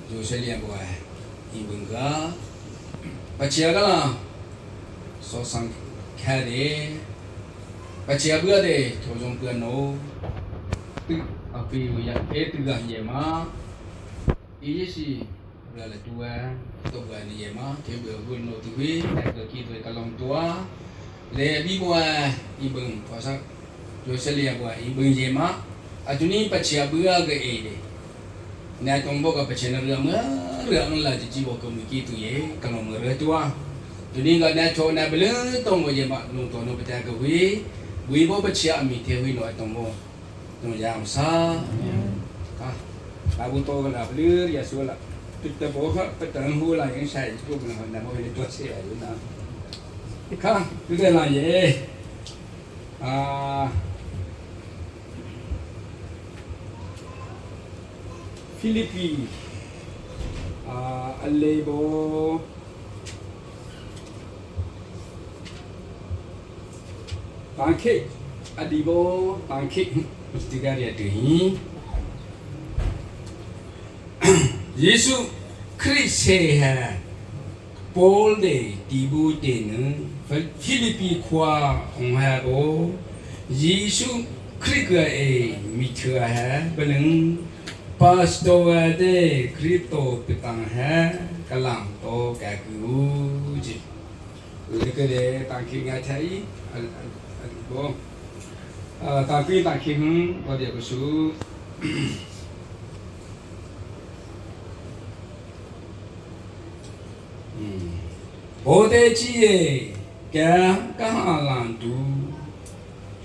Jerusalem bo i bung ka pachia ka la so sang kha de pachia bua de tho jong pua no tu a pi ya e tu ga ye ma i si bla la tua to bua ni ye ma the bua gun no tu wi na ka ki tu ka long tua le bi bua i bung tho sa Jerusalem bua i bung ye ma atuni pachia bua ga e de na tong bo ka pachia na rua ma rua ang la ji ji bo ka mu ki tu ye ka long ma rua tua tuni ga na cho na bele tong bo ye ma nung to no pa ka hui hui bo pachia mi the hui no tong bo nung yang sa ka la bu to ga la bele ya su la tu ta bo ha pa ta hu la yang sai ko na na bo le to se ya na ka tu de la ye a Philippi Alebo Tangkhe Adibo Tangkhe tiga dia tu Yesu Khrih se he Paul le Tibu te nu Philippi khua ong he bo Jesuh Khrih ka e mi thua he balung pastor de Krito pitang he kalang to ka ku ji le ke le tang khi nga thai al al bo tang pi tang khi hung bo dia ko su Bo te chi ye ka ka ha lan tu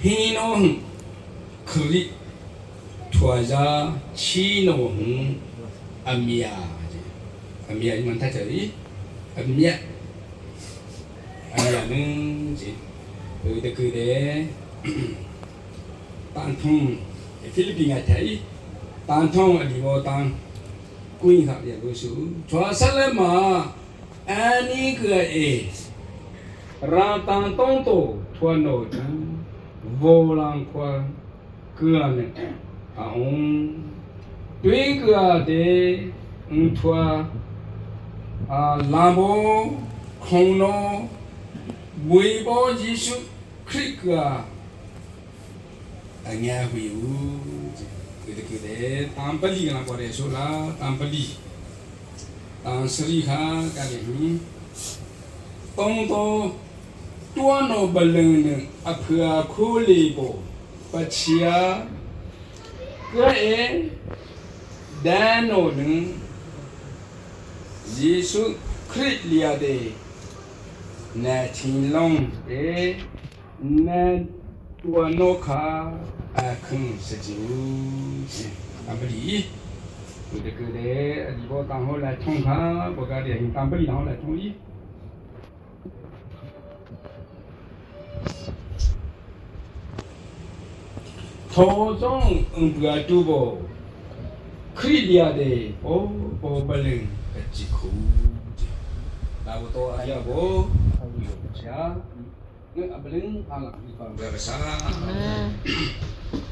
hi no hung khri thua za chi no hung amia amia man tha chari amia amia nung ji ừ te cứ de tan thong Philippines ngai thai tan thong ali bo tan kui kha ya go su chwa sale ma ani ka e ra tang tong to thua no tu vô lang khoa cưa ne a ong tui cưa de ung thua a la bo khong no bui bo Jisu Christ cưa a nghe hui u cứ cứ de tam pali la ko re so la tam pali tang sri kha ka de hu tong to tua no baleng ne a phua khu li bo pachia ka e dan no nung Jesu Christ lia de na thin long e na tua no kha a khung sa ju tam pali de ke de ali bo tang ho lai thong kha bo ka de hing tam pali ho lai thong yi Tho zong ung bua tu bo Khri lia de o bo baleng ka chi khu la bo to a ya bo cha ngai a baleng a la ni pa ba sa. Amen.